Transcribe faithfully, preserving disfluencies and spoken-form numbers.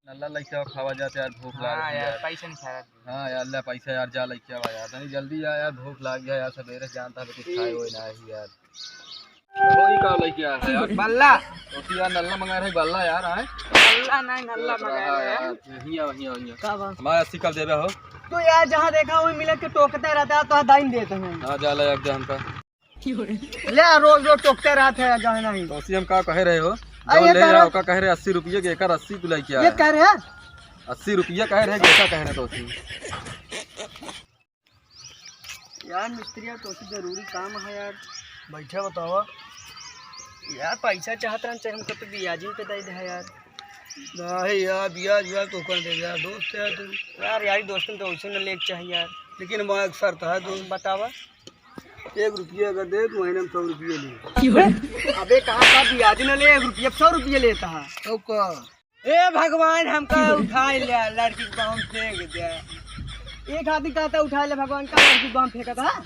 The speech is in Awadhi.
नल्ला लइका खावा जात यार, भूख लाग हाँ रही यार, यार। पैसा नहीं खा रहा। हाँ यार, ले पैसा यार, जा लइका आवा यार, तनी जल्दी जा यार, भूख लाग गया यार, सबेरे से जानता है कुछ खाए हुए ना है यार। वही का लइका है यार। बल्ला। तो यार नल्ला मंगा रहे, बल्ला यार, आए। बल्ला नहीं, नल्ला तो मंगा रहा रहे हैं। यार, हिया, हिया, हिया। का बा? हमारे अस्सी कल देबे हो। तो यार जहाँ देखा वहीं मिले के टोकते रहता है, तो दाइन देते हैं। हाँ, जा ले एक दे हमका। ले, रोज रोज टोकते रहत है, जाने नहीं। तो उसी हम का कहे रहे हो? अरे, जो ये ले कह रहा रहा ओका कहे रहे अस्सी रुपये के, एकर अस्सी तू लइका ये है। कह रहे हैं? अस्सी रुपये कहे रहे, एका कहे रहे तो उसी। यार मिस्त्रिया, तो उसी जरूरी काम है यार। बैठे बतावा। यार पैसा चाहत रहन, चाहे हमको तो ब्याजी पे दे दे यार। नहीं यार, ब्याज व्याज तो कौन दे यार, दोस्त है तू। यार, यारी दोस्तन तो वैसे न लेके चाहिए यार। लेकिन वहाँ एक शर्त है दोस्त। बतावा। एक रुपया अगर दे तो महीने में सौ रुपये ले। अबे कहाँ का ब्याज न ले, एक रुपया सौ रुपये लेता है। तो का? ए भगवान, हमका उठा ले, लड़की के बाहों फेंक दे। एक आदमी कहता उठा ले भगवान, का लड़की के बाहों फेंका था?